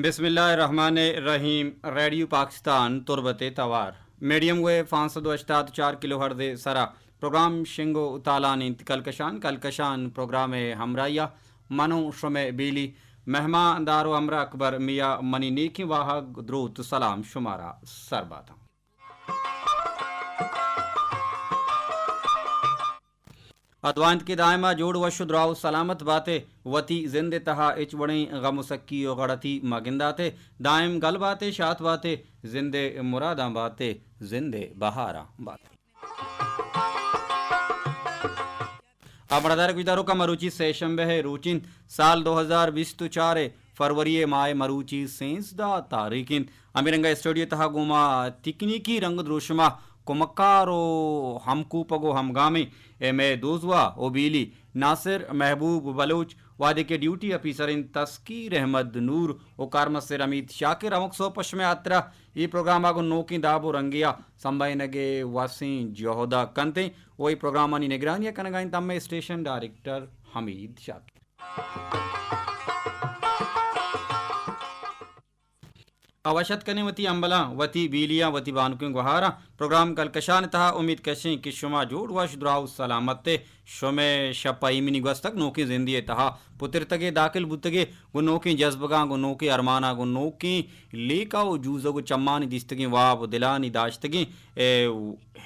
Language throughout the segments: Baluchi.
بسم اللہ الرحمن الرحیم۔ ریڈیو پاکستان تربت ءِ توار، میڈیم ویو پانچ سد و ہشتاد و چار کلو ہرٹز ءِ سرا پروگرام شنگ و تالان انت۔ کلکشان، کلکشان پروگرام ءِ ہمراہی ءَ من و شمئے بیلی مہمان دار و ہمراہ اکبر میاں، منی نیکیں واہگ، دروت، سلام شمارا سر باتاں۔ ءُ دعا انت کہ دائما جوڑ، وش و دراہ و سلامت باتے، وتی زند ءِ تہا ہچ وڑیں غم و سکی و غڑتی مہ گنداتے، دائم گل باتے، شات باتے، زند ءِ مراداں باتے، زند ءِ بہاراں باتے۔ آ مڑادار گوشداروکاں، مروچی سئے شمبے ءِ روچ انت، سال دو ہزار بیست و چار ءِ فروری ءِ ماہ ءِ مروچی سینزدہ تاریخ انت۔ ہمے رنگ ءَ اسٹوڈیو ءِ تہا گوں ما تکنیکی رنگ دروشم ءَ کمکار و ہمکوپگ و ہمگامیں اے مئے دوزواہ و بیلی ناصر محبوب بلوچ، وہدے کہ ڈیوٹی آفیسر انت، تسکیر احمد نور و کارمستر حمید شاکر، ہمک سہب پہ شمئے ہاترا اے پروگرام ءَ گوں نوکیں داب و رنگے ءَ سمبھائینگ ءِ وسیں جہد ءَ کنت ایں و اے پروگرامانی نگرانی ءَ کنگ ءَ انت ہمے اسٹیشن ڈائریکٹر حمید شاکر۔ ءُ وش اتک کنیں وتی ہمبلاں، وتی بیلیاں، وتی بانکیں گوہاراں۔ پروگرام کلکشان ءِ تہا امید کشیں کہ شما جوڑ، وش، دراہ و سلامت ئے۔ شمئے شپ ءَ ایمنی گوستگ، نوکیں زندے ءِ تہا پترتگ ئے، داخل بوتگ ئے، گوں نوکیں جزبگاں، گوں نوکیں ارماناں، گوں نوکیں لیکہ و جوزگ و چمانی دیستگیں واب و دلانی داشتگیں، اے،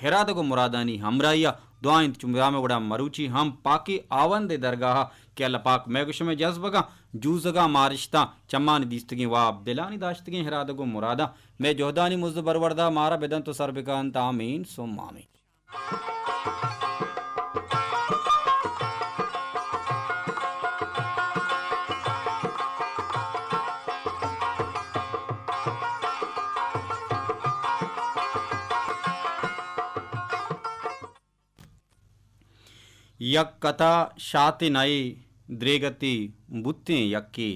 ارادگ و مرادانی ہمراہی ءَ دعا انت چو مدام ءِ وڑا مروچی ہم پاکیں ہاوند ءِ درگاہ ءَ کہ اللہ پاک مئے گوں شمئے جزبگاں، جوزگاں، مارشتاں، چمانی دیستگیں واب، دلانی داشتگیں ارادگ و مراداں، مئے جہدانی مزد و برورد ءَ مارا بدنت و سر بکنت۔ آمین ثم آمین۔ یک کتا شاتے نئے دریگتے بوتیں یکے۔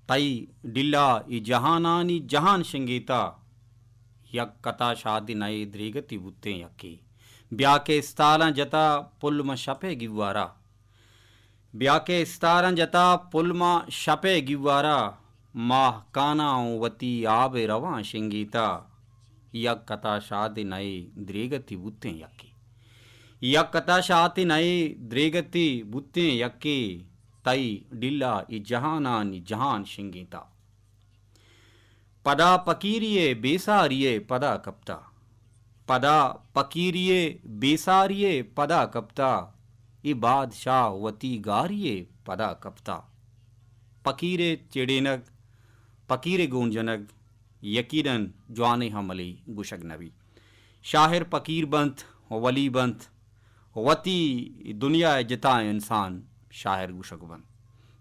تئی ڈلا اے جہانانی جہان شنگیتا۔ یک کتا شاتے نئے دریگتے بوتیں یکے۔ بیا کہ استالاں جتا پل ماں شپے گیوارا۔ بیا کہ استاراں جتا پل ماں شپے گیوارا، ماہ کاناں اوں وتی آب ءِ رواں شنگیتا۔ یک کتا شاتے نئے دریگتے بوتیں یکے۔ یک کتا شاتے نئے دریگتے بوتیں یکے، تئی ڈلا اے جہانانی جہان شنگیتا۔ پدا پکیری ءِ بے ساری ءِ پدا کپتا۔ پدا پکیری ءِ بے ساری ءِ پدا کپتا۔ اے بادشاہ وتی گاری ءِ پدا کپتا۔ پکیر ءِ چڑینگ، پکیر ءِ گون جنگ یقیناً جوانیں عملے گوشگ نہ بیت۔ شاعر پکیر بنت، ولی بنت، وتی دنیا ءِ جتائیں انسان شاعر گوشگ بنت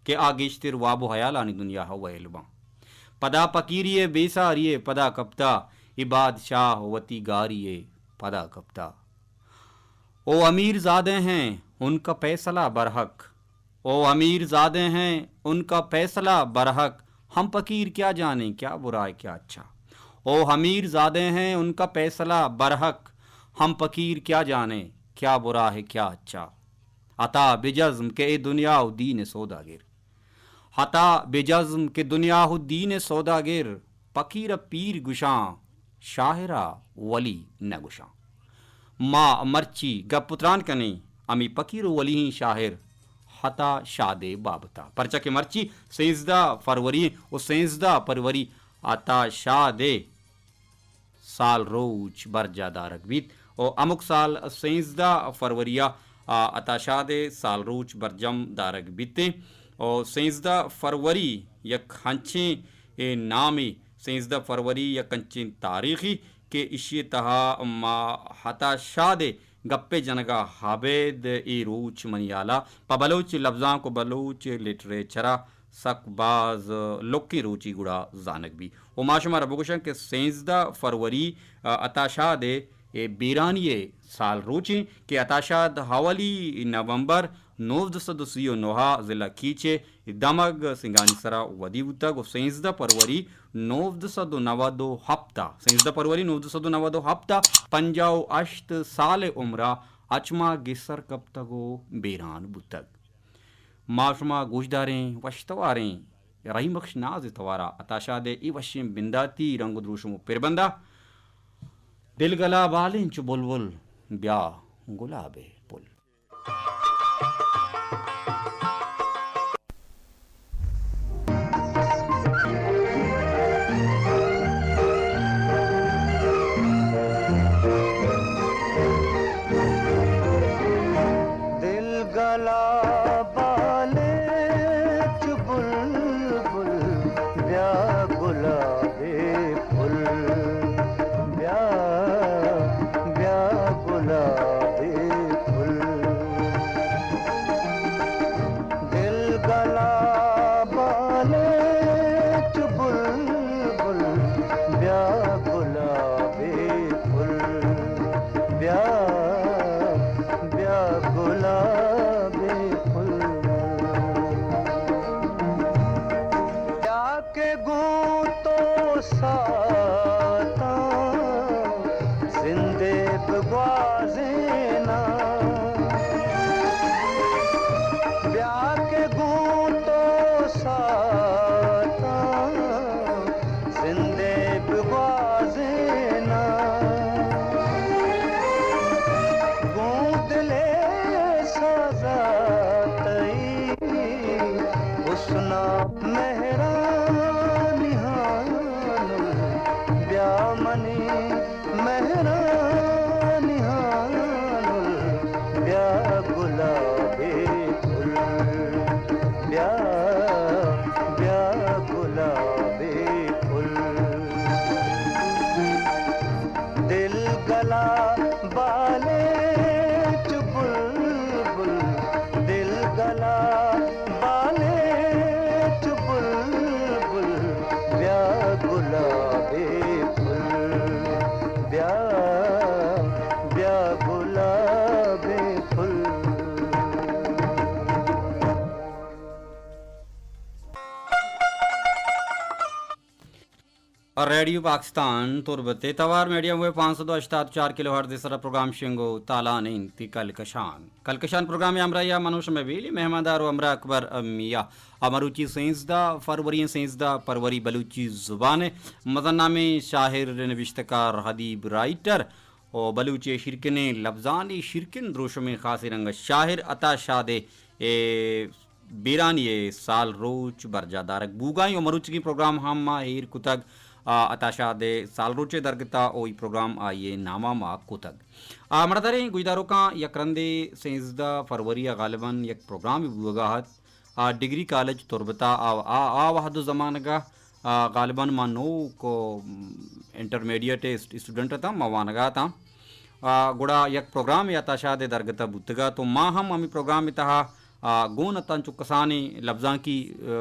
کہ آ گیشتر واب و ہیالانی دنیا ءَ ویل بنت۔ پدا پکیری ءِ بے ساری ءِ پدا کپتا، اے بادشاہ وتی گاری ءِ پدا کپتا۔ او امیر زادے ہیں، ان کا فیصلہ برحق۔ او امیر زادے ہیں، ان کا فیصلہ برحق، ہم فقیر کیا جانیں کیا برا ہے کیا اچھا۔ او امیر زادے ہیں، ان کا فیصلہ برحق، ہم فقیر کیا جانیں کیا برا ہے کیا اچھا۔ عطا بجزم کہ اے دنیا و دین سوداگر۔ عطا بجزم کہ دنیا و دین سوداگر، پکیر ءَ پیر گشاں، شاعر ءَ ولی نہ گشاں۔ ما مرچی گپ و تران کنیں ہمے پکیر و ولی ایں شاعر عطا شاد ءِ بابت ءَ، پرچا کہ مرچی سیزدہ فروری و سیزدہ فروری عطا شاد ءِ سال روچ برجا دارگ بیت و ہمک سال سیزدہ فروری ءَ، آ، عطا شاد ءِ سال روچ برجم دارگ بیت و سیزدہ فروری یک ہنچیں، اے، نامے، سیزدہ فروری یک ہنچیں تاریخے کہ ایشی ءِ تہا ما عطا شاد ءِ گپ ءِ جنگ ءَ ابید اے روچ منی ہیال ءَ پہ بلوچ لبزانک و بلوچ لٹریچر ءَ سک باز لکیں روچے گڑا زانگ بیت۔ و ما شمارا بگوشاں کہ سیزدہ فروری، آ، عطا شاد ءِ اے بیرانی ءِ سال روچ انت کہ عطا شاد اولی نومبر نوزدہ سد و سی و نو ءَ ضلع کیچ ءِ دمگ سنگانی سرا ودی بوتگ و سیزدہ فروری نوزدہ سد و نود و ہپت ءَ، سیزدہ فروری نوزدہ سد و نود و ہپت ءَ پنجاہ و ہشت سال ءِ عمر ءَ اچ ما گسر کپتگ و بیران بوتگ۔ ما شما گوشداریں، وشتواریں رحیم بخش ناز ءِ توار ءَ عطا شاد ءِ اے وشیں بنداتی رنگ ءُ دروشم ءُ پربند ءَ، دل گلا بالیں چو بلبل، بیا گلاب ءِ پل۔ دل گلا بالیں چو بلبل، بیا گلاب ءِ پل، بیا، بیا گلاب ءِ پل۔ دل گلا بالیں چو بلبل، بیا گلاب ءِ پل، بیا، بیا گلاب ءِ پل۔ بیا کہ گوں تو ساتاں زندے بگوازیناں۔ بیا کہ گوں تو ساتاں زندے بگوازیناں۔ گوں دل ءِ سازا تئی حسن ءَ مہرانی ہانل، بیا منی مہرانی ہانل، بیا گلاب ءِ پل، بیا، بیا گلاب ءِ پل۔ دل گلا بالیں چو بلبل، دل گلا بالیں چو بلبل، بیا گلاب ءِ پل، بیا، بیا گلاب ءِ پل۔ ریڈیو پاکستان تربت ءِ توار میڈیم ویو پانچ سد و ہشتاد و چار کلو ہرٹز ءِ سرا پروگرام شنگ ءُ تالان اِنت۔ کلکشان، کلکشان پروگرام ءِ ہمراہی ءَ من ءُ شمئے بیلی مہماندار ءُ ہمراہ اکبر میاں۔ آ مروچی سیزدہ فروری اِنت، سیزدہ فروری، بلوچی زبان ءِ مزن نامیں شاعر، نبشتہ کار، ادیب، رائٹر ءُ بلوچی ءِ شیرکنیں لبزانی شیرکن دروشمیں خاصیں رنگ ءَ شاعر عطا شاد ءِ، اے، بیرانی ءِ سال روچ برجاہ دارگ بوگا اِنت ءُ مروچیگیں پروگرام ہم ما ایر کتگ، آ، عطا شاد ءِ سال روچ ءِ درگت ءَ ءُ اے پروگرام آئی ءِ نام ءَ ما کتگ۔ آ، مڑاداریں گوشداروکاں، یک رندے سیزدہ فروری ءَ غالباً یک پروگرامے بوگا اَت، آ، ڈگری کالج تربت ءَ، آ، آ، آ وہد ءُ زمانگ ءَ، آ، غالباً ما نوک، م، انٹرمیڈیٹ ءِ اسٹ-، اسٹوڈنٹ اتاں، ما وانگ ءَ اتاں۔ آ، گڑا یک پروگرامے عطا شاد ءِ درگت ءَ بوتگ اَت ءُ ما ہم ہمے پروگرام ءِ تہا، آ، گون اتاں چو کسانیں لبزانکی، آ،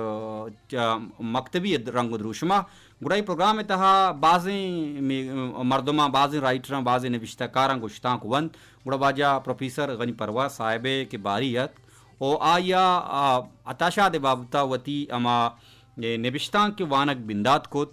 چ-، مکتبی رنگ ءُ دروشم ءَ۔ گڑا اے پروگرام ءِ تہا بازیں مے-، مردماں، بازیں رائٹراں، بازیں نبشتہ کاراں گوشتانک ونت۔ گڑا واجہ پروفیسر غنی پرواز صاحب ءِ کہ باری اتک ءُ آئی ءَ، آ، عطا شاد ءِ بابت ءَ وتی ہما نبشتانک ءِ وانگ بندات کت۔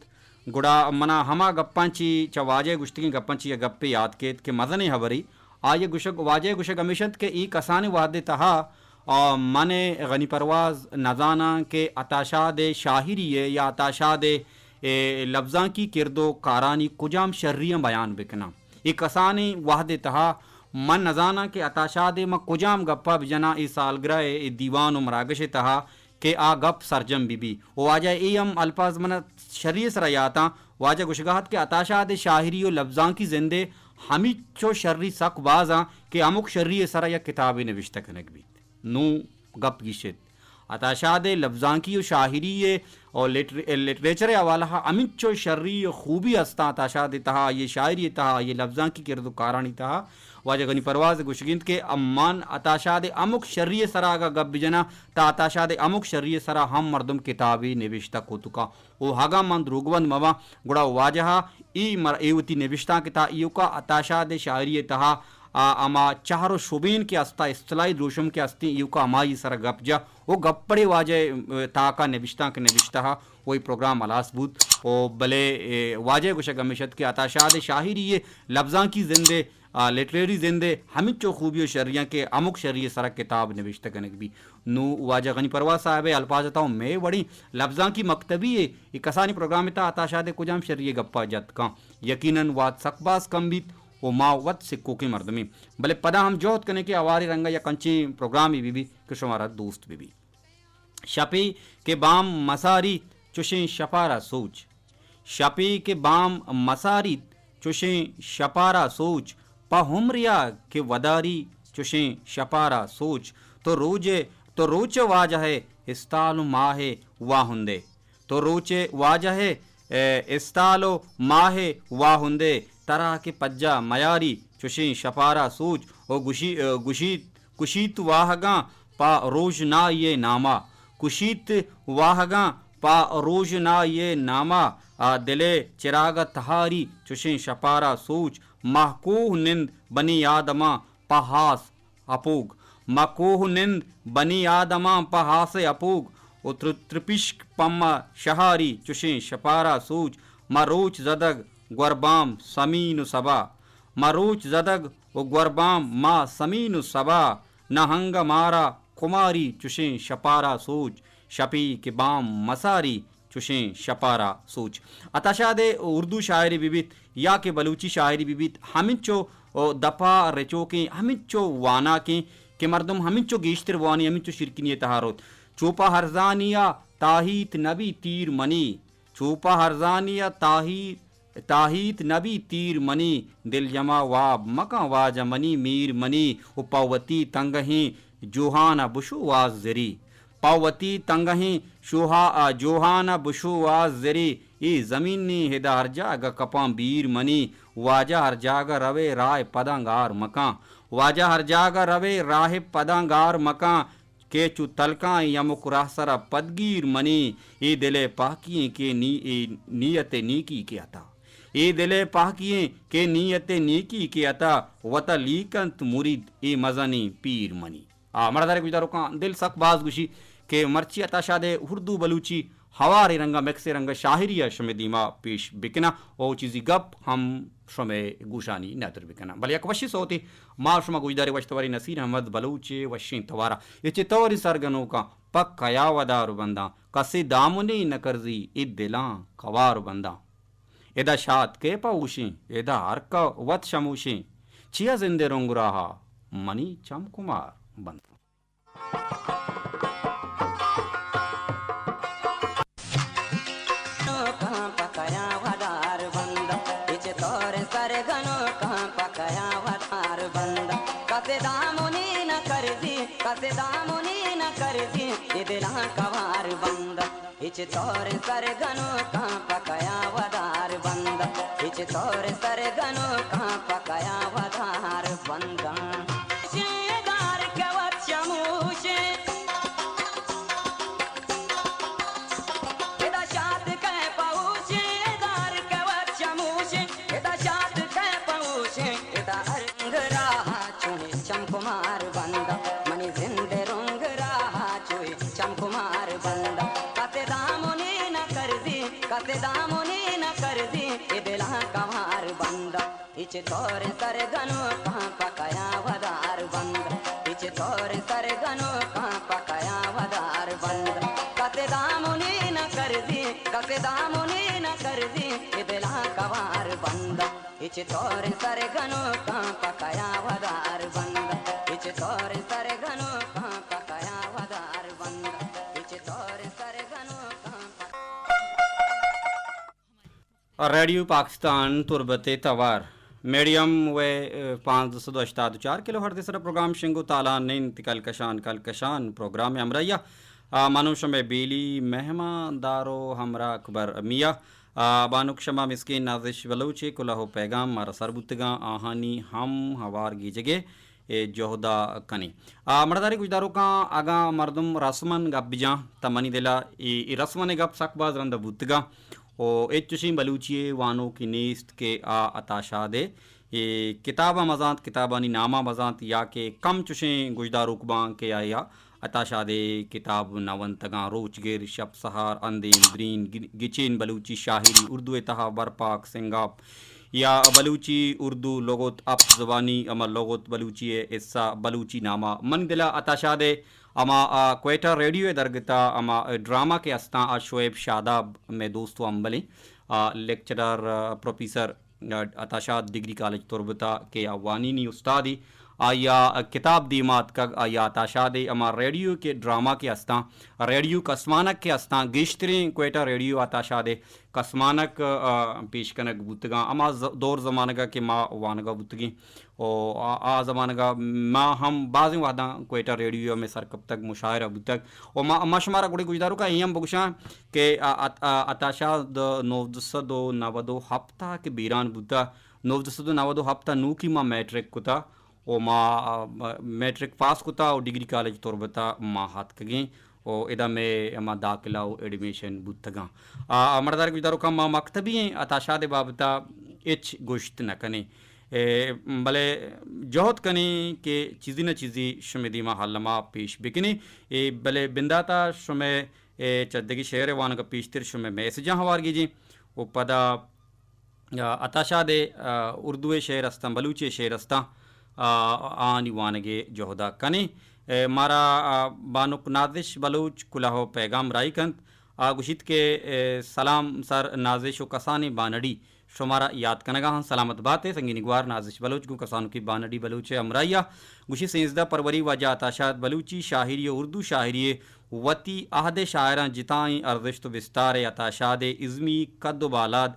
گڑا منا ہما گپاں چی، چہ واجہ ءِ گوشتگیں گپاں چی یک گپے یات کیت کہ مزنیں ہبرے۔ آئی ءِ گوشگ، واجہ ءِ گوشگ ہمیش اِنت کہ اے کسانیں وہد ءِ تہا، آ، من ءُ غنی پرواز نزاناں کہ عطا شاد ءِ شاعری ءِ یا عطا شاد ءِ، اے، لبزانکی کرد ءُ کارانی کجام شریاں بیان بکناں۔ اے کسانیں وہد ءِ تہا من نزاناں کہ عطا شاد ءِ من کجام گپ ءَ بجناں، اے سالگرہ ءِ، اے دیوان ءُ مراگش ءِ تہا کہ آ گپ سرجم بہ بی۔ ءُ واجہ ءِ اے ہم الفاظ من ءَ شری ءِ سرا یات اَنت، واجہ گوشگ ءَ اَت کہ عطا شاد ءِ شاعری ءُ لبزانکی زند ءِ ہمینچو شری سک باز اَنت کہ ہمک شری ءِ سرا یک کتابے نبشتہ کنگ بیت۔ نوں گپ گیش اِت۔ عطا شاد ءِ لبزانکی ءُ شاعری ءِ ءُ لٹر-، لٹریچر ءِ حوالہ ءَ ہمینچو شری ءُ خوبی است اَنت عطا شاد ءِ تہا، آئی ءِ شاعری ءِ تہا، آئی ءِ لبزانکی کرد ءُ کارانی تہا۔ واجہ غنی پرواز ءِ گوشگ اِنت کہ من عطا شاد ءِ ہمک شری ءِ سرا اگاں گپ بجناں، تہ عطا شاد ءِ ہمک شری ءِ سرا ہم مردم کتابے نبشتہ کت کنت۔ ءُ اگاں من دروگبند مہ باں، گڑا واجہ ءَ اے مر-، اے وتی نبشتانک ءِ تہا ایوکا عطا شاد ءِ شاعری ءِ تہا، آ، ہما چہر ءُ شبین کہ است اَنت، اصطلاحی دروشم کہ است اَنت، ایوکا ہمائی ءِ سرا گپ جت ءُ گپ پڑے واجہ ءِ، آ، تاکا نبشتانک نبشتہ اَت ءُ اے پروگرام ہلاس بوت۔ ءُ بلے، اے، واجہ ءِ گوشگ ہمیش اَت کہ عطا شاد ءِ شاعری ءِ لبزانکی زند ءِ آ، لٹریری زند ء ہمینچو خوبی و شریاں کہ ہمک شری ء سرا کتاب نبشتہ کنگ بی۔ نوں واجہ غنی پرواز صاحب ء الفاظ ء تہا مئے وڑیں لبزانکی مکتبی ء اے کسانیں پروگرام ء تہا عطا شاد ء کجام شری ء گپا جت کن؟ یقیناً وہد سک باز کم بیت و ما وت سکوکیں مردمیں، بلے پدا ہم جہد کنیں کہ ہواریں رنگ ء یک انچیں پروگرامے بہ بیت کہ شمارا دوست بہ بیت۔ شپے کہ بام مساریت چشیں شپارا سوچ۔ شپے کہ بام مساریت چشیں شپارا سوچ۔ پہ عمریا کہ وداری چشیں شپارا سوچ۔ تو روچ ء، تو روچ ء واجہ ء استال و ماہ ء واہندے۔ تو روچ ء واجہ ء، اے، استال و ماہ ء واہندے۔ ترا کہ پجا میاری چشیں شپارا سوچ۔ او گشی-، اے، گشیت، گشیت واہگاں پہ روژنائی ء ناما۔ کشیت واہگاں پہ روژنائی ء ناما۔ آ دل ء چراگ ء تہاری چشیں شپارا سوچ۔ مہکوہ نند بنی آدماں پہ ہاس اپوگ۔ مہ کوہ نند بنی آدماں پہ ہاسے اپوگ و تر-، ترپشک پمہ شہاری چشیں شپارا سوچ۔ مہ روچ زدگ گوربام سمین و سبا۔ مہ روچ زدگ و گوربام ما سمین و سبا۔ نہ ہنگ مارا کماری چشیں شپارا سوچ۔ شپی کہ بام مساری چشیں شپارا سوچ۔ عطا شاد ء اردو شاعری بہ بیت یا کہ بلوچی شاعری بہ بیت، ہمینچو دپا رچوکیں، ہمینچو واناکیں کہ مردم ہمینچو گیشتر بوانی، ہمینچو شیرکنی ء تہا روت۔ چوپا ہرزانی ء تاہیت نبی تیر منی، چوپا ہرزانی ء تاہی-، تاہیت نبی تیر منی، دل جما واب مکن واجہ منی میر منی، و پہ وتی تنگہیں جوہان ء بشو واز زری۔ پہ وتی تنگہیں شوہا-، آ، جوہان ء بشو واز زری، اے زمین نی ہدا ہر جاگہ کپاں بیر منی، واجہ ہر جاگہ روے راہ پداں گار مکاں، واجہ ہر جاگہ روے راہ پداں گار مکاں، کہ چو تلکاں یمک راہ سرا پدگیر منی، اے دل ء پاکی ایں کہ نی-، اے نیت ء نیکی کہ عطا، اے دل ء پاکی ایں کہ نیت ء نیکی کہ عطا، وتا لیکنت مرید اے مزنیں پیر منی۔ آ، مڑداریں گوشداروکاں، دل سک باز گوشی کہ مرچی عطا شاد ء اردو بلوچی ہواریں رنگ ء مکسیں رنگ ء شاعری ء شمئے دیما پیش بکناں او چیزی گپ ہم شمئے گوشانی ندر بکناں۔ بلے یک وشیں سوتے ما شما گوشداریں وشتواریں نصیر احمد بلوچ ء وشیں توارا۔ اے چہ توریں سرگنوکاں پہ کیا ودار بنداں، کسے دامنے نہ کرزی اے دلاں کوار بنداں۔ ادا شات کئے پہ ہوشیں، ادا ہر کہ وت شموشیں، چیا زند ء رنگ راہا منی چم کمار بنداں۔ ہچ طور سرگنوکاں پہ کیا ودار بنداں، ہچ طور سرگنوکاں پہ کیا ودار بنداں۔ شیدار کہ وت شموشیں، ادا شات کئے پہ ہوشیں، دار کہ وت شموشیں، ادا شات کئے پہ ہوشیں، ادا ہر رنگ راہ چوئیں چم کمار بنداں، منی زند رنگ راہ چوئیں چم کمار بنداں۔ کس دامنی نہ کرزی، کس دامنی نہ کرزی، اے دلاں کوار بنداں۔ ہچ طور سرگنوکاں پہ کیا ودار بنداں، ہچ طور سرگنوکاں پہ کیا ودار بنداں۔ کس دامنی نہ کرزی، کس دامنی نہ کرزی، اے دلاں کوار بنداں۔ ہچ طور سرگنوکاں پہ کیا ودار بنداں، ہچ طور سرگنوکاں پہ کیا ودار بنداں، ہچ طور سرگنوکاں پہ ریڈیو پاکستان تربت ء توار، میڈیم ویو، اے، پانزدہ سد و ہشتاد و چار کلو ہرٹز ء سرا پروگرام شنگ و تالان انت۔ کلکشان، کلکشان پروگرام ء ہمراہی ء، آ، منو شمئے بیلی مہمان دار و ہمراہ اکبر میاں۔ آ، بانک شما مسکین نازش بلوچ ء کلہ و پیغام مارا سر بوتگاں، آہانی ہم ہوار گیجگ ء اے جہدا کنیں۔ آ، مڑداریں گوشداروکاں، اگاں مردم رسمن گپ بجاں، تہ منی دلا اے، اے رسمن گپ سک باز رندا بوتگاں۔ و ہچ چشیں بلوچی ء وانوکے نیست کہ آ عطا شاد ء اے کتاباں مزانت، کتابانی ناماں مزانت، یا کہ کم چشیں گوشداروک باں کہ آیا عطا شاد ء کتاب نہ ونتگاں۔ روچگر، شپ سہار، اندیم درین، گ-، گچین بلوچی شاعری، اردو ء تہا برپاک، سنگاپ، یا بلوچی اردو لغت، ہپت زبانی ہما لغت، بلوچی ءِ حصہ، بلوچی نامہ۔ من دل ءَ عطا شاد ءِ ہما، آ، کوئٹہ ریڈیو ءِ درگت ءَ ہما ڈرامہ کہ استاں، آ شعیب شاداب مئے دوست و ہمبلیں، آ، لیکچرر، آ، پروفیسر، آ، عطا شاد ڈگری کالج تربت ءَ کہ آ وانینی استادے، آئی ءَ کتاب دیما اتکگ، آئی ءَ عطا شاد ءِ ہما ریڈیو کہ ڈرامہ کہ استاں، ریڈیو کسمانک کہ استاں، گیشتریں کوئٹہ ریڈیو عطا شاد ءِ کسمانک، آ، پیش کنگ بوتگاں۔ ہما ز-، دور زمانگ ءَ کہ ما وانگ ءَ بوتگیں و آ، آ زمانگ ءَ ما ہم بازیں وہداں کوئٹہ ریڈیو ءَ مئے سرکپتگ، مشاعرہ بوتگ و ما، ما شمارا گڑے گوشداروکاں اے ہم بگوشاں کہ آ، آ، آ، عطا شاد نوزدہ سد و نود و ہپت ءَ کہ بیران بوتہ، نوزدہ سد و نود و ہپت ءَ نوکی ما میٹرک کتہ و ما، آ، میٹرک پاس کتہ و ڈگری کالج تربت ءَ ما آتکگیں و ادا مئے ہما داخلہ و ایڈمیشن بوتگاں۔ آ، آ، مڑدار گوشداروکاں، ما مکتبی ایں عطا شاد ءِ بابت ءَ ہچ گوشت نہ کنیں۔ اے، بلے جہد کنیں کہ چیزی نہ چیزی شمئے دیما الما پیش بکنیں۔ اے، بلے بندات ءَ شمئے، اے، چہ دگہ شعر ءِ وانگ ءَ پیشتر شمئے میسجاں ہوار گیجیں و پدا آ، عطا شاد ءِ، آ، اردو ءِ شعر استاں، بلوچی ءِ شعر استاں، آ، آنی وانگ ءِ جہد ءَ کنیں۔ اے، مارا، آ، بانک نازش بلوچ کلہو پیغام راہی کنت۔ آ گوشیت کہ، اے، سلام سر نازش و کسانیں بانڑی، شمارا یات کنگ ءَ آں۔ سلامت بات ئے سنگینی گوار نازش بلوچ گوں کسانکی بانڑی بلوچ ءِ ہمراہی ءَ۔ گوشی سیزدہ پروری واجہ عطا شاد بلوچی شاعری ءُ اردو شاعری ءِ وتی عہد ءِ شاعراں جتائیں ارزشت ءُ بستار ءِ عطا شاد ءِ ازمی قد ءُ بالاد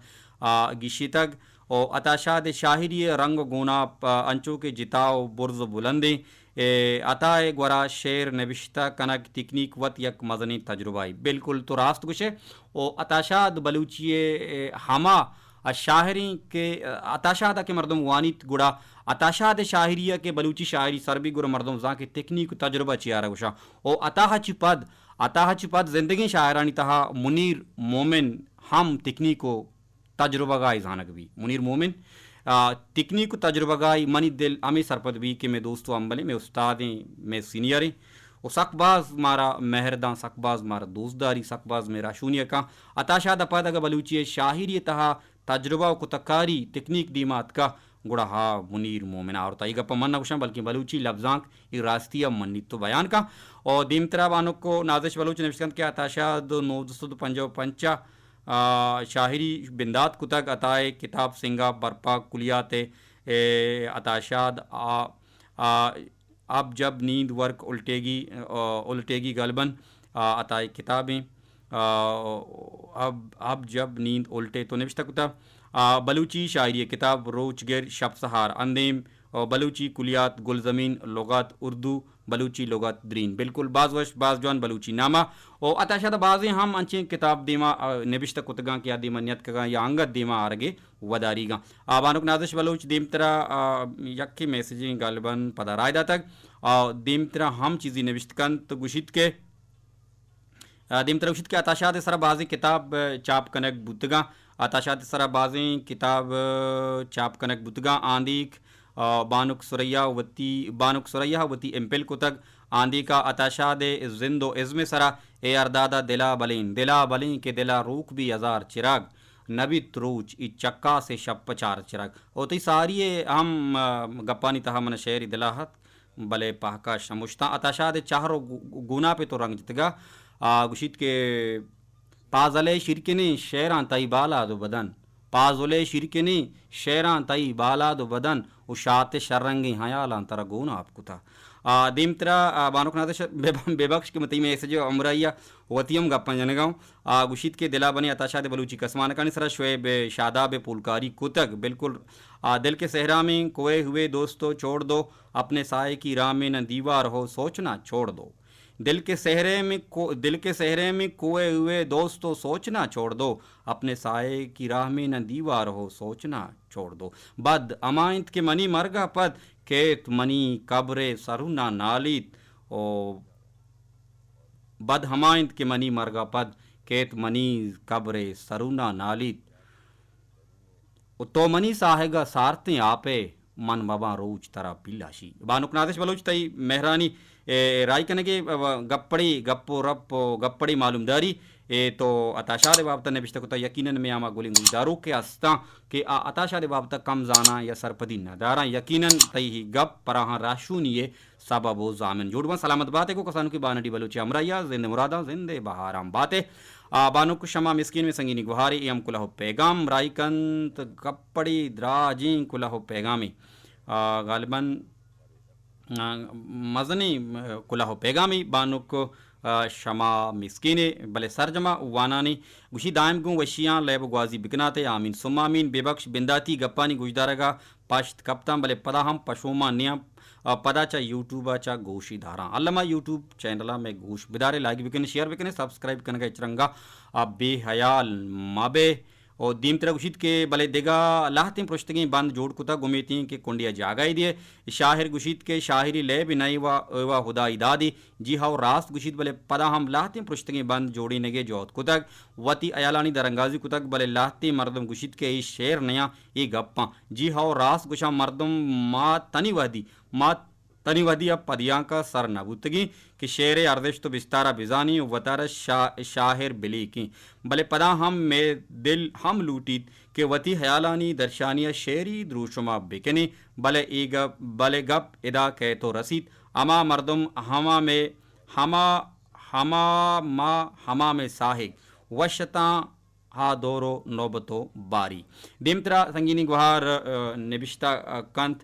ءَ گیشیتگ ءُ عطا شاد ءِ شاعری ءِ رنگ ءُ گوناپ، آ، انچو کہ جتا ءُ برز ءُ بلندیں، اے، عطا ءِ گورا شعر نبشتہ کنگ تکنیک وت یک مزنیں تجربہ ئے۔ بالکل تو راست گوش ئے۔ ءُ عطا شاد بلوچی ءِ، اے، ہما شاعریں کہ عطا شاد ءَ کہ مردم وانیت گڑا عطا شاد ءِ شاعری ءَ کہ بلوچی شاعری سر بیت گڑا مردم زان کہ تکنیک ءُ تجربہ چی آرا گوشاں۔ ءُ عطا ءَ چہ پد، عطا ءَ چہ پد زندگیں شاعرانی تہا منیر مومن ہم تکنیک ءُ تجربہ گاہے زانگ بیت۔ منیر مومن، آ، تکنیک ءُ تجربہ گاہے منی دل ہمے سرپد بیت کہ مئے دوست ءُ ہمبلیں، مئے استادیں، مئے سینئریں ءُ سک باز مارا مہر داں، سک باز مارا دوست داری، سک باز مئے راہشونی ءَ کاں۔ عطا شاد ءَ پد اگاں بلوچی ءِ شاعری ءِ تہا تجربہ ءُ کتکاری تکنیک دیما اتکا گڑا ہا منیر مومن ءَ آورتا۔ اے گپ ءَ من نہ گوشاں بلکیں بلوچی لبزانک اے راستی ءَ منیت ءُ بیان کاں۔ ءُ دیمترا بانک نازش بلوچ نوشت کنت کہ عطا شاد نوزدہ سد ءُ پنجاہ ءُ پنچ ءَ، آ، شاعری بندات کتگ۔ عطا ءِ کتاب سنگا برپا کلیات ءِ، اے، عطا شاد آ، آ، اب جب نیند ورک الٹیگی، آ، الٹیگی گلبن، آ، عطا ءِ کتابیں۔ آ، اب، اب جب نیند الٹے تو نبشتہ کتہ۔ آ، بلوچی شاعری ءِ کتاب روچ گر شپ سہار اندیم، آ، بلوچی کلیات گلزمین لغات اردو، بلوچی لغات درین۔ بالکل باز وش، باز جوان بلوچی نامہ۔ ءُ عطا شاد ءَ بازیں ہم انچیں کتاب دیما، آ، نبشتہ کتگاں کہ آ دیما نیتکگاں یا انگت دیما آرگ ءِ وداریگاں۔ آ، بانک نازش بلوچ دیمترا، آ، یکے میسجیں گالباً پدا راہ داتگ۔ آ، دیمترا ہم چیزے نبشت کنت، گوشیت کہ، آ، دیمترا گوشیت کہ عطا شاد ءِ سرا بازیں کتاب، آ، چاپ کنگ بوتگاں۔ عطا شاد ءِ سرا بازیں کتاب، آ، چاپ کنگ بوتگاں۔ آندیک، آ، بانک ثریا وتی، بانک ثریا وتی ایم فل کتگ۔ آندیکا عطا شاد ءِ زند ءُ ازم ءِ سرا اے اردادا دلا بلین، دلا بلین کہ دلا روک بی ہزار چراگ۔ نہ بیت روچ ای چکاس ءِ شپ ءَ چار چراگ۔ او تئی ساری ءِ ہم، آ، گپانی تہا من شعرے دل ءَ اتک، بلے پہکا شمشتاں۔ عطا شاد ءِ چہر ءُ گو-، گوناپ ءَ تو رنگ جتگ ءَ، آ، گوشیت کہ پازل ءِ شیرکنیں شعراں تئی بالاد ءُ بدن، پازل ءِ شیرکنیں شعراں تئی بالاد ءُ بدن ءُ شات ءِ شررنگیں ہیالاں ترا گوناپ کتہ۔ آ، دیمترا، آ، بانک نازش بہ، بہ بخش کہ من تئی میسج ءِ ہمراہی ءَ وتی ہم گپاں جنگ ءَ اوں۔ آ گوشیت کہ دلا بنی عطا شاد بلوچی کسمانکانی سرا شعیب شاداب پولکاری کتگ۔ بالکل۔ آ، دل کے صحرا میں کھوئے ہوئے دوست کو چھوڑ دو، اپنے سائے کی راہ میں نہ دیوار ہو، سوچنا چھوڑ دو۔ دل کے صحرے میں کو-، دل کے صحرے میں کھوئے ہوئے دوست کو سوچنا چھوڑ دو، اپنے سائے کی راہ میں نہ دیوار ہو، سوچنا چھوڑ دو۔ بد ہما انت کہ منی مرگ ءَ پد کیت منی قبر ءِ سرو نہ نالیت۔ او بد ہما انت کہ منی مرگ ءَ پد کیت منی قبر ءِ سرو نہ نالیت۔ و تو منی ساہگ ءِ سارتیں آپ ئے، من مباں روچ ترا پیلاشی۔ بانک نازش بلوچ تئی مہرانی، اے، رائی کنگے، ا، گپڑی، گپ و رپ و گپڑی معلومداری، اے، تو عطا شاد ء بابت ء نبشتہ کتا، یقیناً میں ہما گلیں گوشداروک کہ استاں کہ آ عطا شاد ء بابت ء کم زاناں یا سرپدی نہ داراں، یقیناً تئی ہی گپ پراہاں راہشونی ء سبب و ضامن جوڑ باں۔ سلامت بات ء گوں کسانکیں بانڈی بلوچ ء ہمراہی ء زند مراداں زند ء بہاراں بات ء۔ آ، بانک شما مسکین میں سنگینی گوہارے، اے ہم کلہ و پیغام رائی کنت، گپڑی دراجیں کلہ و پیغامے۔ آ، غالباً، آ، مزنیں، آ، کلہ و پیغامے بانک، آ، شما مسکینے، بلے سرجما وانانی گوشی دائم گوں وشیاں لیب و گوازی بکناتے، آمین ثم آمین۔ بے بخش بنداتی گپانی گوشدارگا پشت کپتاں، بلے پدا ہم پشومان نیاں، آ، پدا چہ یوٹیوب ء چہ گوشی داراں۔ الما یوٹیوب چینل ء مئے گوش بدارے، لائک بکنے، شیئر بکنے، سبسکرائب کنگ ء ہچ رنگ ء بے حیال مہ بے۔ و دیمترا گوشیت کہ بلے دگہ لہتیں پرشتگیں بند جوڑ کتگ، امیتیں کہ کنڈی ء جاگہ ء دیئے۔ شاعر گوشیت کہ شاعری لیب نہ ایوا، ایوا ہدائی دادی۔ جی ہاؤ راست گوشیت، بلے پدا ہم لہتیں پرشتگیں بند جوڑینگ ء جہد کتگ۔ وتی ہیالانی درانگازی کتگ، بلے لہتیں مردم گوشیت کہ اے شعر نیاں، اے گپاں۔ جی ہئو، راست گوشاں، مردم ما تنی وہدی، ما تنی وہدی ء پدیانک ء سر نہ بوتگیں کہ شعر ء ارزشت و بستار ء بزانیں و وتارا شا-، شاعر بلیکیں، بلے پدا ہم مئے دل ہم لوٹیت کہ وتی ہیالانی درشانی ء شعری دروشم ء بکنیں، بلے اے گپ، بلے گپ ادا کئیت و رسیت، ہما مردم، ہما مئے، ہما، ہما ما، ہما مئے ساہگ وش اتاں، آ دور و نوبت و باری۔ دیمترا سنگینی گوہار، آ، نبشتہ، آ، کنت،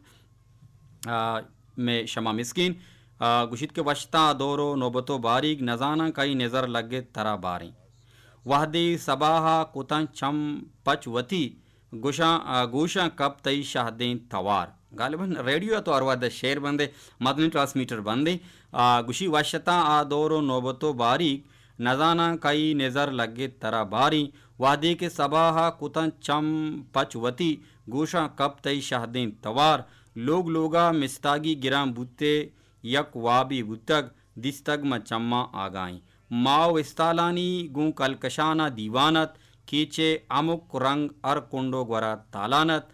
آ، مئے شما مسکین، آ، گوشیت کہ وشتاں آ دور و نوبت و باریگ، نزاناں کئی نظر لگت ترا باریں۔ وہدے سباہ ء کتاں چم پچ وتی، گوشاں، آ، گوشاں کپ تئی شہدیں توار۔ غالباً ریڈیو ء تو ہر وہد ء شعر بندے، مزنیں ٹرانسمیٹر بندے۔ آ، گوشی وشتاں آ دور و نوبت و باریگ، نزاناں کئی نظر لگت ترا باریں۔ وہدے کہ سباہ ء کتاں چم پچ وتی، گوشاں کپ تئی شہدیں توار۔ لوگ لوگا مستاگی گراں بوتے، یک وابے بوتگ، دیستگ ماں چماں آگاہیں۔ ماہ و استالانی گوں کلکشان ء دیوان ات، کیچ ء ہمک رنگ ہر کنڈ و گورا تالان ات،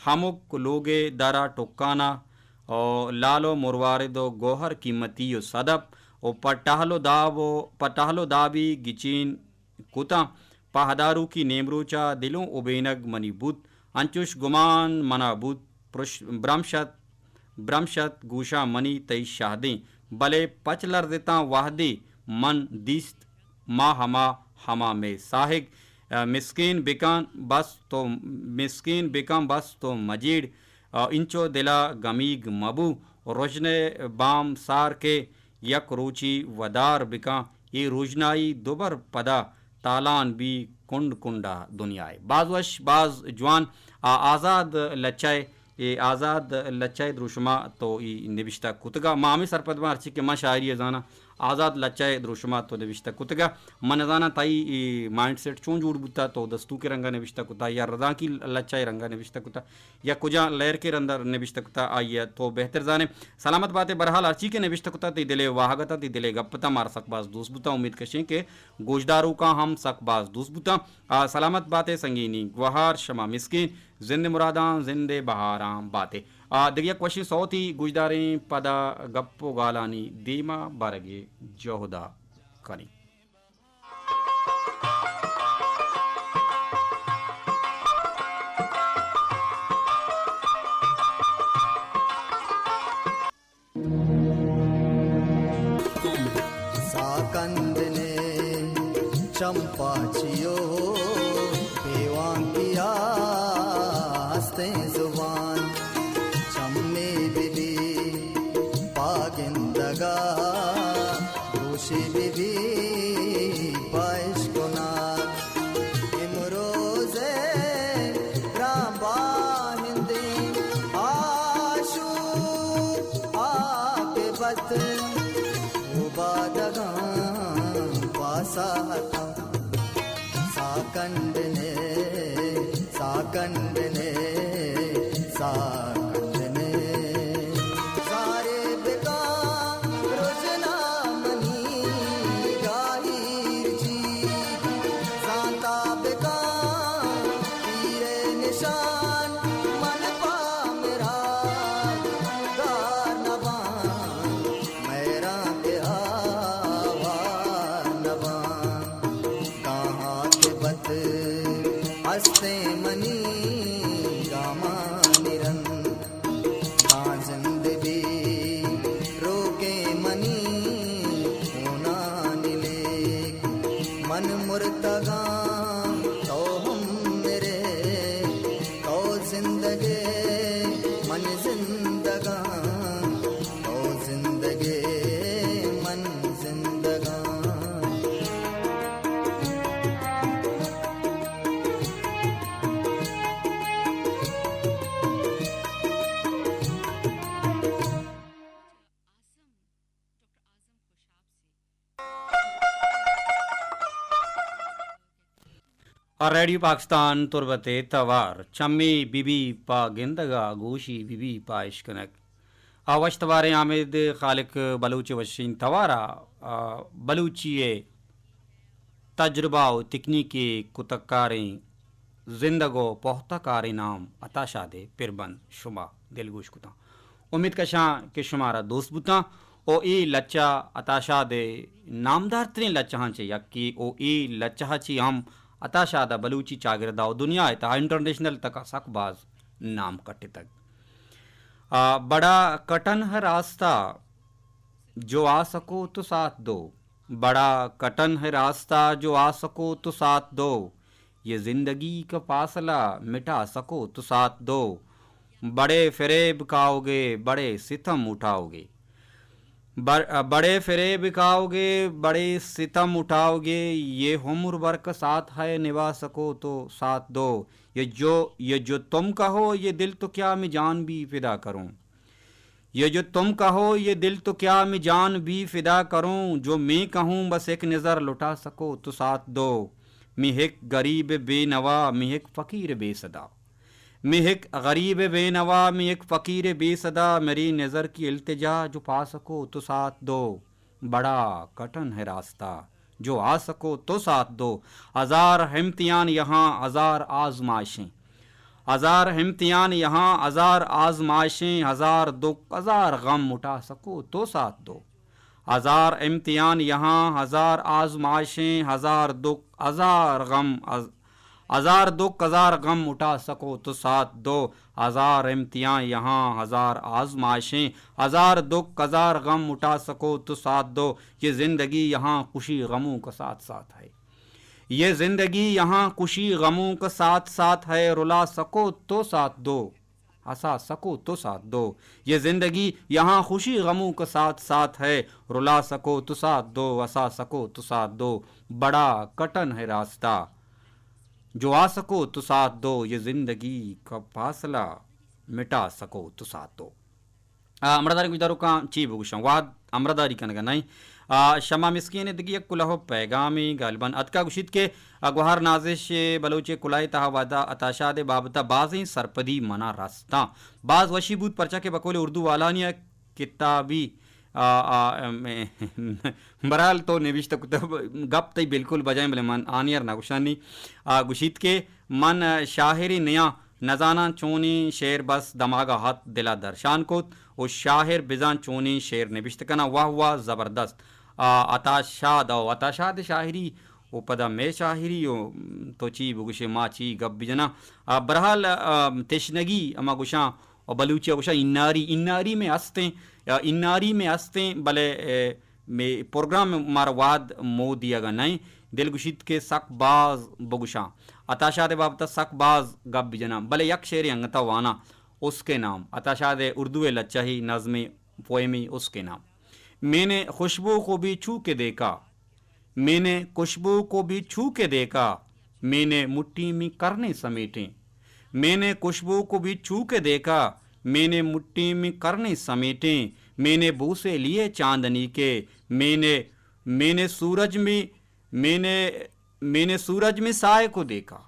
ہمک لوگ ء در ء ٹکان ء، او لال و مروارد و گوہر قیمتی و صدف و پہ ٹہل و داب و، پہ ٹہل و دابی گچین کتاں۔ پہ ہداروکی نیمروچ ء دلوں ابینگ منی بوت، انچوش گمان منا بوت، پرش-، برمش ات، برمش ات گوشاں منی تئی شہدیں، بلے پچ لرزتاں وہدے من دیست ما ہما، ہما مئے ساہگ، ء، مسکین بکن بس تو، مسکین بکن بس تو مجیڑ، ء، انچو دل ء گمیگ مبو، رژن ء بام سار کے یک روچی ودار بکاں، اے روژنائی دوبر پدا تالان بی کنڈ کنڈا دنیائے۔ باز وش، باز جوان، آ، آزاد لچہ ء، اے آزاد لچہ ء دروشما تو ای نبشتہ کتگا۔ ما ہمے سرپد باں، ہرچی کہ من شاعری ء زاناں، آزاد لچہ ء دروشما تو نبشتہ کتگا۔ من نزاناں تئی اے مائنڈ سیٹ چون جوڑ بوتا، تو دستونک ء رنگا نبشتہ کتا یا رزانکی لچہ ء رنگا نبشتہ کتا۔ یا کجا لیرک ء رندا نبشتہ کتا، آئی ء تو بہتر زانے۔ سلامت باتے، بہرحال ہرچی کہ نبشتہ کتا، تئی دل ء واہگ اتاں، تئی دل ء گپ اتاں، مارا سک باز دوست بوتاں۔ امید کشیں کہ گوشداروکاں ہم سک باز دوست بوتاں۔ آ، سلامت باتے سنگینی گوہار، شما مسکین زند مراداں، زند بہاراں باتے۔ آ، دگہ یک وشیں سوتی گوشداریں، پدا گپ و گالانی دیما برگے جہدا کنیں۔ ساکندنے چمپاچیو پیوان کیا ہستیں زبان، چمے بلی پاگندگا گوشی بی بی پا اشکناک۔ امروز ء رمباہندیں آشوب عاقبت، اوبادگاں پاسا اتاں۔ ساکنڈنے، ساکنڈنے، ساکنڈنے۔ سارے بکاں رژنا منی گاہیر چی، زانتا بکاں پیرے نشان من پا مرا۔ تے منی گامانی رند، تاں زند بی روکے منی ہونانی لیک۔ من مرتگاں تو ہم مرے، تو زندگے من زندگاں، تو زندگے من زندگاں۔ ء ریڈیو پاکستان تربت ء توار چمی بی بی پا گندگ ء گوشی بی بی پا اشکنگ۔ ء وش تواریں آمید خالق بلوچ ء وشیں توار ء، ء بلوچی ء تجربہ و تکنیک ء کتکاریں زندگ و پہتہ کاریں نام عطا شاد ء پربند شما دلگوش کتاں۔ امیت کشاں کہ شمارا دوست بوتاں و اے لچہ عطا شاد ء نامدارتریں لچہاں چہ یکے و اے لچہ چی ہم عطا شاد ء بلوچی چاگردا و دنیا ء تہا انٹرنیشنل تکا سک باز نام کٹتگ۔ آ، بڑا کٹن ہے راستہ جو آ سکو تو ساتھ دو، بڑا کٹن ہے راستہ جو آ سکو تو ساتھ دو، یہ زندگی کا فاصلہ مٹا سکو تو ساتھ دو۔ بڑے فریب کھاؤ گے، بڑے ستم اٹھاؤ گے۔ بر-، بڑے فریب کھاؤ گے، بڑے ستم اٹھاؤ گے، یہ عمر بھر کا ساتھ ہے، نبھا سکو تو ساتھ دو۔ یہ جو، یہ جو تم کہو، یہ دل تو کیا میں جان بھی فدا کروں۔ یہ جو تم کہو، یہ دل تو کیا میں جان بھی فدا کروں، جو میں کہوں بس ایک نظر لٹا سکو تو ساتھ دو۔ میں ایک غریب بے نوا، میں ایک فقیر بے صدا۔ میں ایک غریب بے نوا، میں ایک فقیر بے صدا، میری نظر کی التجا جو پا سکو تو ساتھ دو۔ بڑا کٹن ہے راستہ جو آ سکو تو ساتھ دو۔ ہزار امتحان یہاں، ہزار آزمائشیں۔ ہزار امتحان یہاں، ہزار آزمائشیں، ہزار دکھ، ہزار غم اٹھا سکو تو ساتھ دو۔ ہزار امتحان یہاں، ہزار آزمائشیں، ہزار دکھ، ہزار غم، ہز-، ہزار دکھ، ہزار غم اٹھا سکو تو ساتھ دو۔ ہزار امتحان یہاں، ہزار آزمائشیں، ہزار دکھ، ہزار غم اٹھا سکو تو ساتھ دو۔ یہ زندگی یہاں خوشی غموں کا ساتھ ساتھ ہے۔ یہ زندگی یہاں خوشی غموں کا ساتھ ساتھ ہے، رلا سکو تو ساتھ دو، ہسا سکو تو ساتھ دو۔ یہ زندگی یہاں خوشی غموں کا ساتھ ساتھ ہے، رلا سکو تو ساتھ دو، ہسا سکو تو ساتھ دو۔ بڑا کٹن ہے راستہ جو آ سکو تو ساتھ دو، یہ زندگی کا فاصلہ مٹا سکو تو ساتھ دو۔ آ، ہمراہداریں گوشداروکاں چی بگوشاں؟ وہد ہمراہداری کنگا نئیں۔ آ، شما مسکین دگہ یک کلہو پیغامے غالباً اتکا گوشیت کہ، آ، گوہار نازش بلوچ کلائے تہا وہدا عطا شاد بابتا بازیں سرپدی منا رستاں۔ باز وشی بوت پرچا کہ بقول اردو والانی کتابی، آ، آ، ام، برحال تو نوشتہ کتہ، گپ تئی بالکل بجائیں، بلے من آنی ار نہ گوشانی۔ آ، گوشیت کہ من شاعری نیاں، نزاناں چونیں شعر، بس دماغا ہت دلا درشان کت و شاعر بزاں چونیں شعر نبشتہ کناں۔ واہ واہ، زبردست۔ آ، عطا شاد، او عطا شاد شاعری و پدا مئے شاعری و تو چی بگوشے، ما چی گپ بجناں۔ آ، برحال، آ، تشنگی ہما گوشاں و بلوچی ء گوشاں اناری، اناری میں ہستیں، آ، اناری میں ہستیں، بلے، اے، مے پروگرام مارا وہد مو دیگا نئیں۔ دل گوشیت کہ سک باز بگوشاں۔ عطا شاد بابت سک باز گپ بجناں، بلے یک شعرے انگتا واناں، اس کے نام۔ عطا شاد اردو لچہی نظمے پوئمی اس کے نام۔ میں نے خوشبو کو بھی چھو کے دیکھا، میں نے خوشبو کو بھی چھو کے دیکھا، میں نے مٹھی میں کرنے سمیٹے۔ میں نے خوشبو کو بھی چھو کے دیکھا، میں نے مٹھی میں کرنے سمیٹے۔ میں نے بوسے لیے چاندنی کے، میں نے، میں نے سورج میں، میں نے، میں نے سورج میں سائے کو دیکھا۔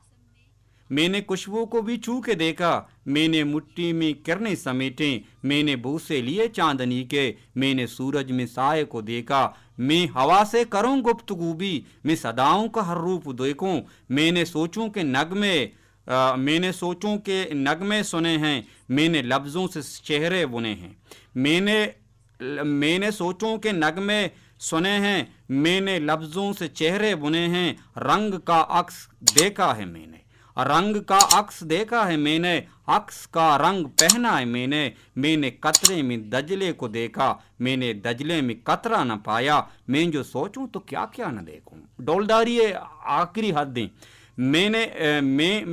میں نے خوشبو کو بھی چھو کے دیکھا، میں نے مٹھی میں کرنے سمیٹے، میں نے بوسے لیے چاندنی کے، میں نے سورج میں سائے کو دیکھا، میں ہوا سے کروں گفتگو بھی، میں صداؤں کا ہر روپ دیکھوں، میں نے سوچوں کے نغمے، آ، میں نے سوچوں کے نغمے سنے ہیں، میں نے لفظوں سے چہرے بنے ہیں، میں نے میں نے سوچوں کے نغمے سنے ہیں، میں نے لفظوں سے چہرے بنے ہیں، رنگ کا عکس دیکھا ہے میں نے، رنگ کا عکس دیکھا ہے میں نے، عکس کا رنگ پہنا ہے میں نے، میں نے قطرے میں دجلے کو دیکھا، میں نے دجلے میں قطرہ نہ پایا، میں جو سوچوں تو کیا کیا نہ دیکھوں۔ ڈولداری ءِ آخری حد ایں۔ میں نے، اے، میں،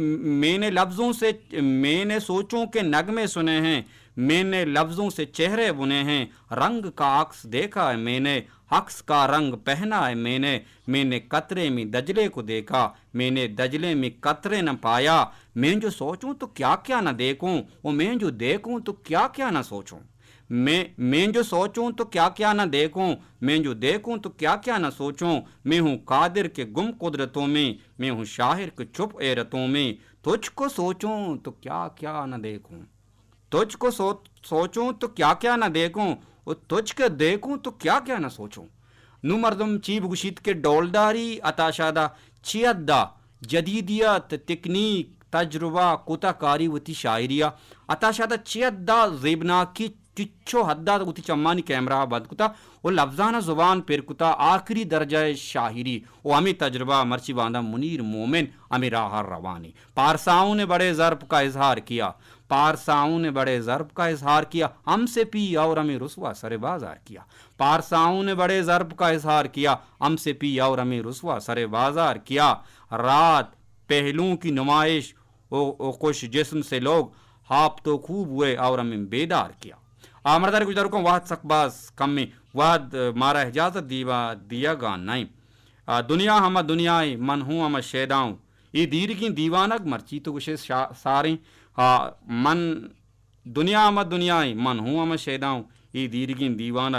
میں نے لفظوں سے، میں نے سوچوں کے نغمے سنے ہیں، میں نے لفظوں سے چہرے بنے ہیں، رنگ کا عکس دیکھا ہے میں نے، عکس کا رنگ پہنا ہے میں نے، میں نے قطرے میں دجلے کو دیکھا، میں نے دجلے میں قطرے نہ پایا۔ میں جو سوچوں تو کیا کیا نہ دیکھوں، او میں جو دیکھوں تو کیا کیا نہ سوچوں۔ میں، میں جو سوچوں تو کیا کیا نہ دیکھوں، میں جو دیکھوں تو کیا کیا نہ سوچوں۔ میں ہوں قادر کے گم قدرتوں میں، میں ہوں شاعر کے چپ حیرتوں میں۔ تجھ کو سوچوں تو کیا کیا نہ دیکھوں۔ تجھ کو سو-، سوچوں تو کیا کیا نہ دیکھوں، او تجھ کے دیکھوں تو کیا کیا نہ سوچوں۔ نوں مردم چی بگوشیت کہ ڈولداری عطا شاد ءَ چی حد ءَ جدیدیت، تکنیک، تجربہ، کوتاہ کاری وتی شاعری ءَ، عطا شاد ءَ چی حد ءَ زیبناکی چچو حد ءَ وتی چمانی کیمرہ ءَ بند کتا و لبزاناں زبان پر کتا، آخری درجہ ءِ شاعری و ہمے تجربہ مرچی باندا منیر مومن ہمے راہ ءَ روان ایں۔ پارساؤں نے بڑے ضرب کا اظہار کیا، پارساؤں نے بڑے ضرب کا اظہار کیا، ہم سے پی اور ہمیں رسوا سر بازار کیا۔ پارساؤں نے بڑے ضرب کا اظہار کیا، ہم سے پی اور ہمیں رسوا سر بازار کیا۔ رات پہلوؤں کی نمائش و، و خوش جسم سے لوگ، خواب تو خوب ہوئے اور ہمیں بیدار کیا۔ آ، مردار گوشدار کن، وہد سک باز کمیں، وہد مارا اجازت دیوا، دیگا نئیں۔ آ، دنیا ہما دنیائیں، من ہوں ہما شیداؤں۔ اے دیرگیں دیوانگ مرچی تو گوشے شا-، ساریں۔ آ، من دنیا ہما دنیائیں، من ہوں ہما شیداؤں۔ اے دیرگیں دیوانگ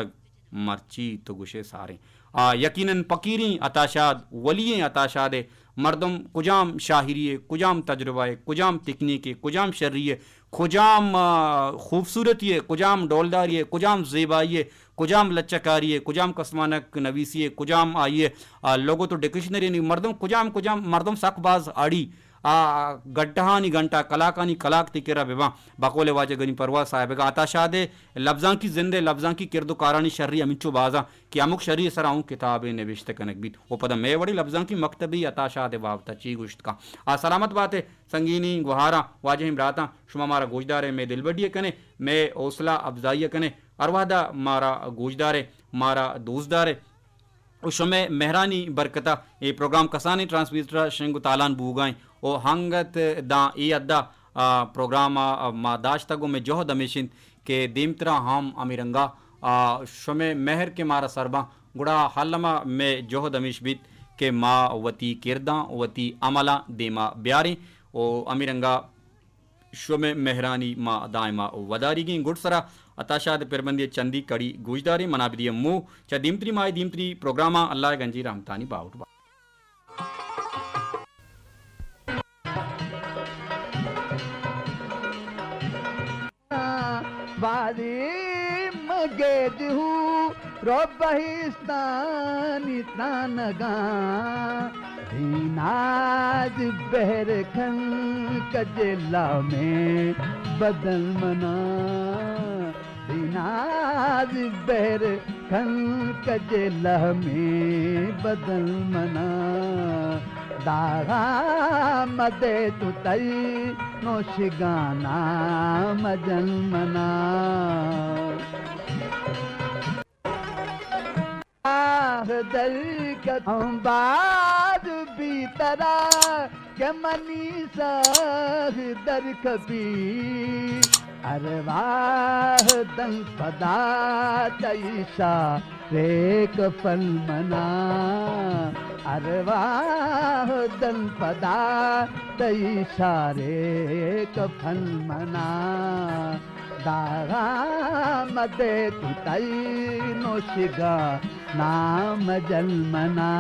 مرچی تو گوشے ساریں۔ آ، یقیناً پکیریں عطا شاد، ولییں عطا شاد ءِ مردم کجام شاعری ءِ، کجام تجربہ ءِ، کجام تکنیک ءِ، کجام شری ءِ، کجام، آ، خوبصورتی ءِ، کجام ڈولداری ءِ، کجام زیبائی ءِ، کجام لچہ کاری ءِ، کجام کسمانک نویسی ءِ، کجام آئی ءِ، آ، لغت و ڈکشنری ءِ، مردم کجام کجام مردم سک باز اڑی، آ، گھنٹہانی گھنٹہ، کلاکانی کلاک تئی کرا بباں۔ بقول واجہ غنی پرواز صاحب ءَ عطا شاد ءِ لبزانکی زند ءِ لبزانکی کرد و کارانی شری ہمینچو بازاں کہ ہمک شری ءِ سرا اوں کتابے نبشتہ کنگ بیت۔ و پدا مئے وڑیں لبزانکی مکتبی عطا شاد ءِ بابت ءَ چی گوشت کن۔ آ، سلامت بات ئے سنگینیں گوہاراں، واجہیں براتاں، شما مارا گوشدار ئے، مئے دلبڈی ءَ کن ئے، مئے حوصلہ افزائی ءَ کن ئے، ہر وہد ءَ مارا گوشدار ئے، مارا دوستدار ئے۔ و شمئے مہرانی برکت ءَ اے پروگرام کسانیں ٹرانسمیٹر ءَ شنگ و تالان بوگا ایں۔ و ہنگت داں اے حد ءَ، آ، پروگرام ءَ ما داشتگ و مئے جہد ہمیش انت کہ دیمترا ہم ہمے رنگا، آ، شمئے مہر کہ مارا سر باں، گڑا الما مئے جہد ہمیش بیت کہ ما وتی کرداں، وتی عملاں دیما بیاریں و ہمے رنگا شمئے مہرانی ما دائما وداریگیں۔ گڈسرا عطا شاد پربندی چندی کڑی گوشداریں، منا بدیے مو چہ دیمتری ماہے دیمتری پروگراماں۔ اللہ گنجی رحمتانی باہوٹ با۔ باری مگے جہو رو بہشتانی ترانگاں، دیناز بہر کھن کجے لہمیں بدن منا، دیناز بہر کھن کجے لہمیں بدن منا، داغا مدے تو تئی نوشگانا مجن منا۔ آہ در کتوں باز بی ترا کہ منی ساہ در کپی، ارواہ دن پدا تئی شاہ ریک پل منا، ارواہ دن پدا تئی شاہ ریک پل منا۔ داغا مدے تو تئی نوشگا نام جل منا۔